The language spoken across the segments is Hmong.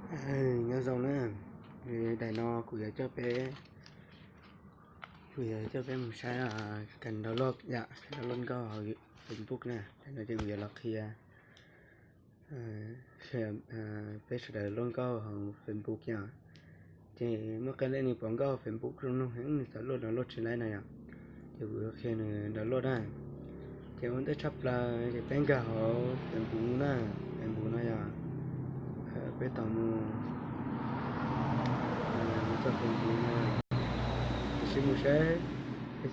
Nyob zoo na, daim no kuv yuav coj peb, kuv yuav coj peb mus saib kas download yom, kas download nkauj hauv Facebook na. Daim no ces kuv yuav los qhia, qhia peb sawv daws load nkauj hauv Facebook yom. Ces muaj qee leej nws pom nkauj hauv Facebook zoo mloog heev nws xav load download tsis laib na yom. Ces kuv yuav qhia nws download na. Ces ua ntej tshaj plaws ces peb nkag hauv Facebook na, Facebook no yom. Peb tau mus, mus txog Facebook no, tab sis mus saib, peb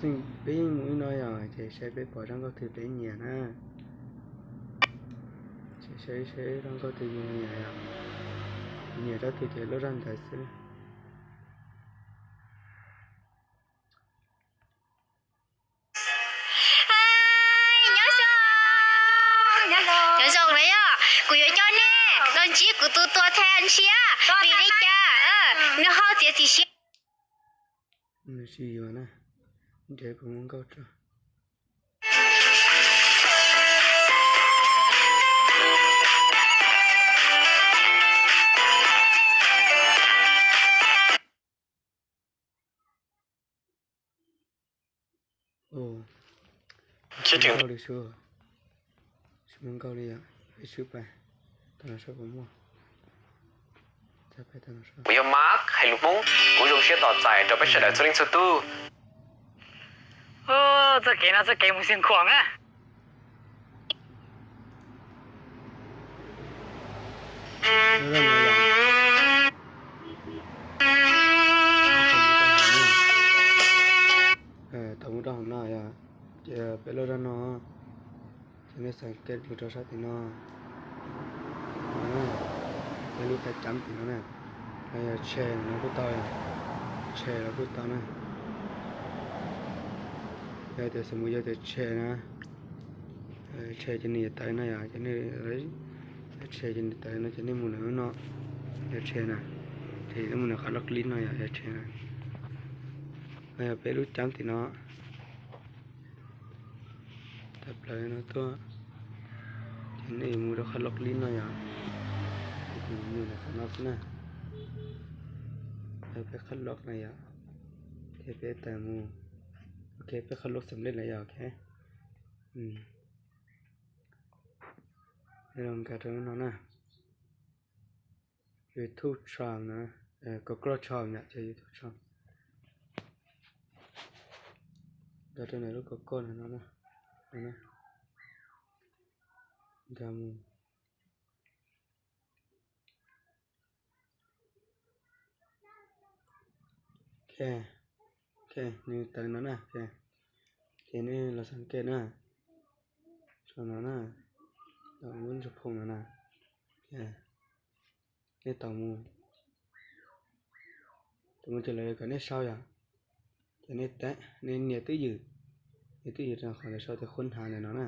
yeej mus ib no yom, ces saib peb pom zaj nkauj twg peb nyiam na. Ces saib saib zaj nkauj twg yus nyiam, yus nyiam zaj twg ces load zaj ntawd xwb. Nyob zoo na yom, kuv yuav coj nej los ntsib kuv tus tuam thawj ntshiab, vim li cas nws ho txiav txim siab. Nws tsis yuav na, nrhiav kuv muaj nkauj tso. Tsis muaj nkauj li, tsis muaj nkauj li yom, peb swb pais, tau los saib puas muaj. Kuv yog Mark hais lus Hmoob, kuv zoo siab tos txais rau peb sawv daws txhua leej txhua tug. Txoj kev no txoj kev mus Xiav Khuam na. Tau mus rau hauv no yom, ces peb lub rau no, ces nej xav kev mus rau sab tim no, peb lub qhov cam tim no na, los yog tshem no kuj tau, tshem los kuj tau na. Yog tias xav mus yog tias tshem na, tshem ces nws yuav tawm no yom, ces nej tshem ces nws tawm no ces nej mus lawm lub no, yog tshem na, ces nej mus lawm qhov loj lib no yom, yog tshem na. No yog peb lub cam tim no. Tawm plaws no tuaj, ces nej yuav mus rau qhov loj lib no yom, ces kuv mus rau qhov no xwb na. Peb qhov loj na yom, ces peb tawm mus, ok, peb qhov loj xam lej lawm yom, ok. Los nkag rau no na. YouTube Chrome na, Google Chrome yom, ces YouTube Chrome. Nkag rau ntawm lub Google no na, no na. Nkag mus. Ok, ok, nws tawm no na, ok. Ces nej los xam kej na, sau no na, lub ntsuag phoom no na, ok. Nej tau mus, tau mus ces lawv kom nej sau yom, ces nej, nej nias twj ywm, nias twj ywm rau qhov lawv sau tias khuab hnav ntawm no na,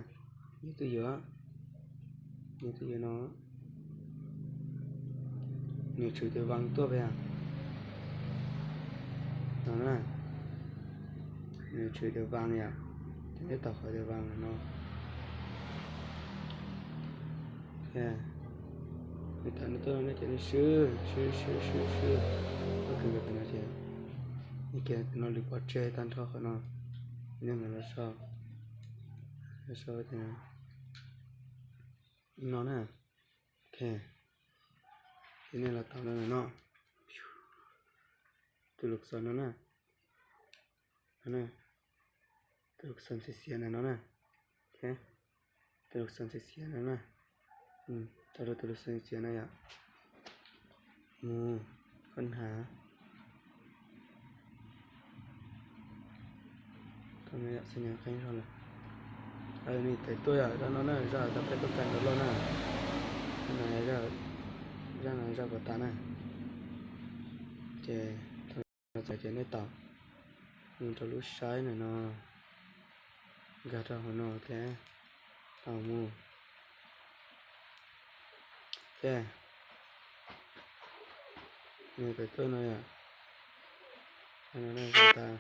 nias twj ywm, nias twj ywm no, nws tshwm tias vas tuaj pem no na, nws tshwm tias vas yom, ces nej tau qhov tias vas no. Nws tawm no tuaj no ces nej swb swb swb swb swb, ob kws no ces, nej kiag no lwm pov tseg tag nrho qhov no, nej mam los sau, sau tias no na, ok, ces nej los tau no no, tus lus xav no na, no na, tus lus xav xiav xiav ntawm no na, ok, tus lus xav xiav xiav no na, tau rau tus lus xav xiav no yom, mus khuab hnav. Tau no yom, xwb nyam qeeb zog lawm. Nws tawm tuaj yom, zaj no na, zaj tau peb tuaj kag rau loj na, zaj no, zaj no zaj kom tas na, ces thaum no ces nej tau mus rau lub saib ntawm no, nkag rau hauv no thiab, tau mus. Ces nws tawm tuaj no yom, no tas.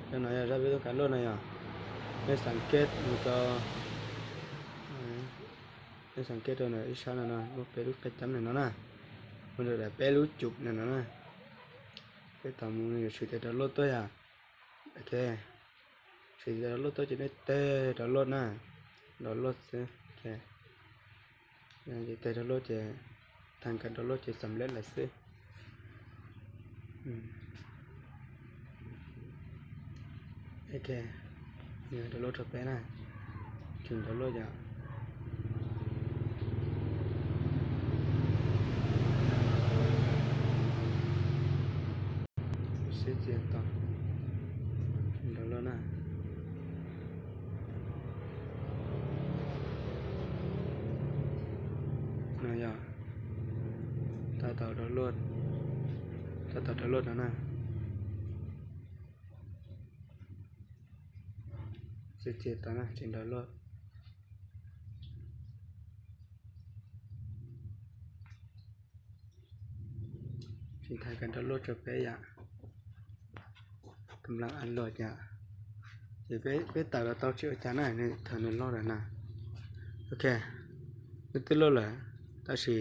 Cov no yog zaj peb tub kav luaj no yog, nej xav keb mus rau, nej xav keb rau ntawm ib sab no no muaj peb lub qe cab ntawm no na, mus rau daim peb lub cum ntawm no na. Peb tau mus yuav tshwm tes download tuaj yom. Ok, tshwm tes download tuaj ces nej teg download na, download xwb. Ces teg download ces, tag kas download ces xam lej lawm xwb. Ok, download rau peb na, tseem download yom. Sib txias tau, download na. No yog, tab tom download, tab tom download no na. Txias txias tau na, tseem download. Tsis tas kas download rau peb yom. Kam laj a luaj yom. Ces peb tawm los tau tsis ua cas na, nws thaum nws load lawm na. Ok, nws twb load lawm, tab sis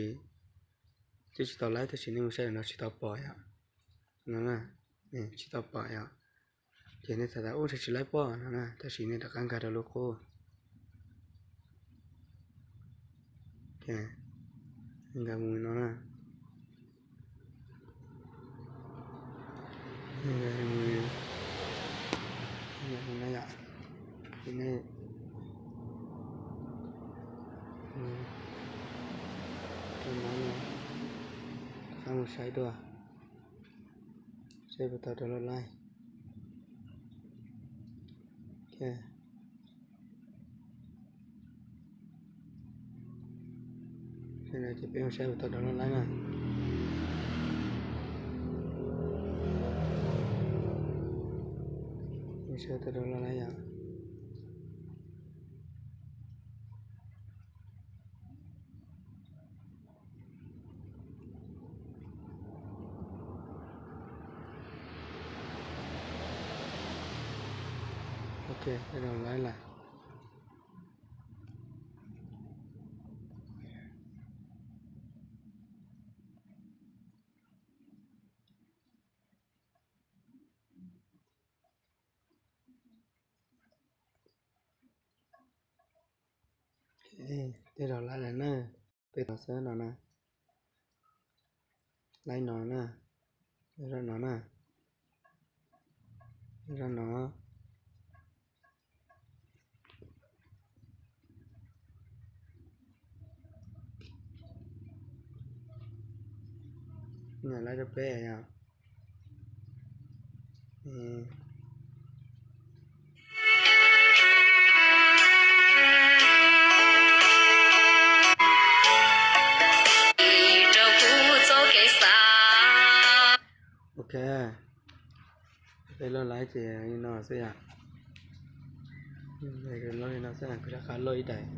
twb tsis tau laib, tab sis nej mus saib no tsis tau pom yom. No, tsis tau pom yom. Ces nej txhais tas ub tsis laib pom no na, tab sis nej rov qab nkag rau lub qub. Nkag mus no na. Nkag mus no yom. Ces nej rau no, rov qab mus saib dua, saib puas tau download laib. Ok, ces peb mus saib puas tau download laib na. Saib tau download laib yom. Ok, download laib lawm. Tej zaum laib lawm na, peb tos xwb no na. Laib no na, zaj no na, zaj no. Nyiam laib rau peb yom. Ok, peb loj laib ces li no xwb yom. Loj li no xwb, kuv rov qab loj ib daim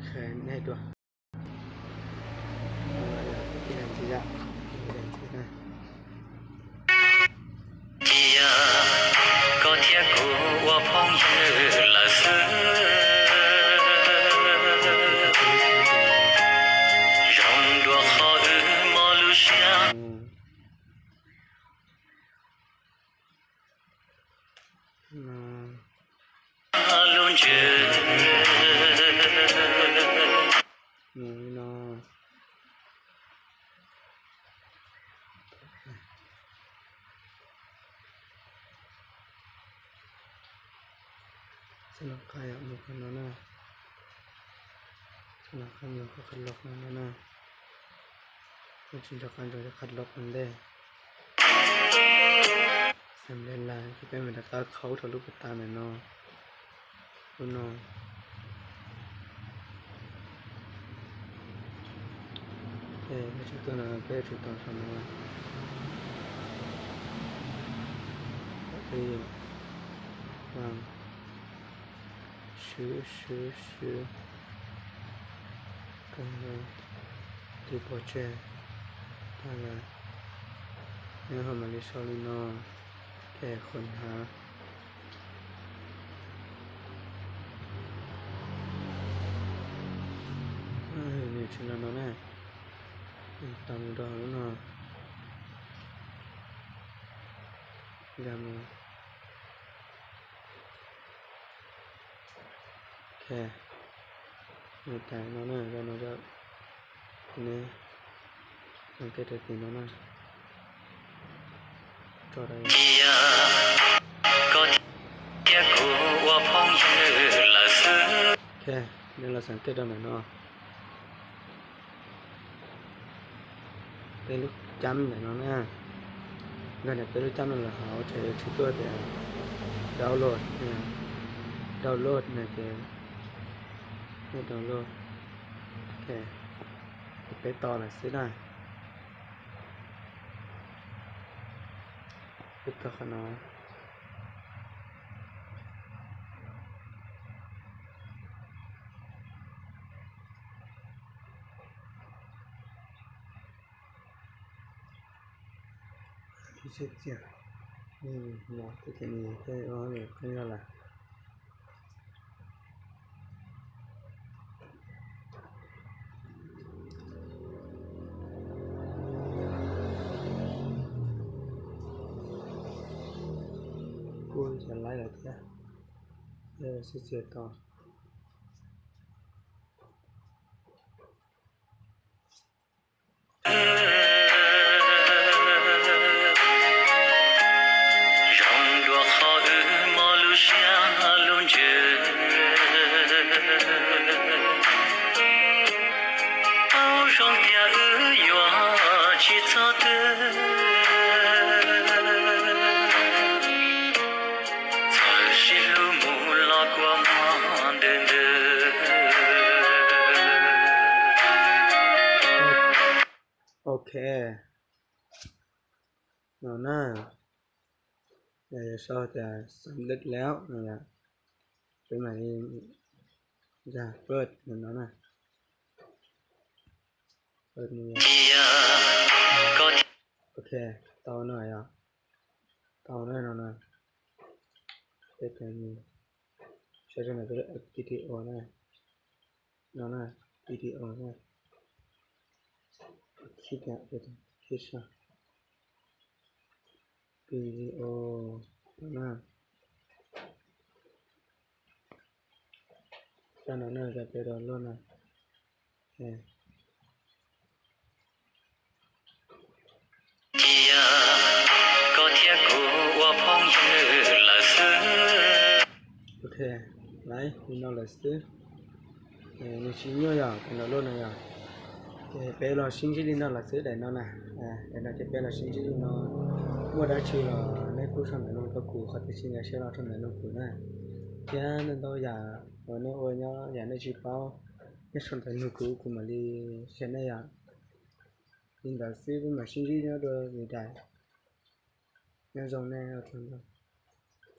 qhia nej dua. Ib daim ntxiv yom, ib daim ntxiv na. Koj thiab kuv ua phooj ywg lawm xwb, zoo dua qhov wb mob lub siab. Lub ntsws no. Txoj no qab yom, mus qhov no na. Txoj no qab mus qhov qhov loj no na. Tsis nco qab ntsoov cov qhov loj ua ntej. Xam lej lawm ces peb mam rov qab khaub rau lub pas tas ntawm no. Lub no. Peb tsum tuaj no, peb tsum tau saum no. Peb swb swb swb. Kawg no, tiv pov tseg tag lawm. Nyob hauv mam li sau li no, ces qhuav hnav. Tsis no no na, tau mus rau lub no, nkag mus. Ok, nws tawm no na, rau no rau, nws xav ke rau tim no na. Tso rau. Ok, nej los xav ke rau ntawm no. Peb lub cab ntawm no na, nkag ntawm peb lub cab no lawm hauv ces yuav tsis tuaj tias download, download no ces, download, ok, peb tau lawm xwb na. Peb tau qhov no. Txiv txiaj, no tej kev nws thiaj qeeb zog lawm. Kuj ib cov laib lawm thiab, sib txiav tau. Zoo dua qhov wb mob lub siab lub ntsws, paub zoo tias wb yuav tsis txog twg. Txawm sib hlub mus los kua muag ntws ntws. Ok, no na, sau tias submit lawm no yom, peb mam li nkag first no na. Ok, tau no yom, tau no no na, peb, sau rau ntawm video na, no na, video na, khib, khib sau, video no na. Tau no na, peb download na. Koj thiab kuv ua phooj ywg lawm xwb. Ok, lawm li no lawm xwb. Nws tsis nyuaj yom, koj download no yom. Ces peb los sib ntsib li no lawm xwb daim no na. Daim no ces peb los sib ntsib li no. Muaj dab tsi los nej pub sau ntawv no rau kuv, qhov twg tsis nkag siab los sau ntawv no kuv na. Thiab ntau ntau yam uas nej ua nyob yam nej tsis paub, nej sau ntawv nug kuv, kuv mam li share nej yom. Li ntawd xwb, peb mam sib ntsib nyob rau lwm daim. Nyob zoo nej.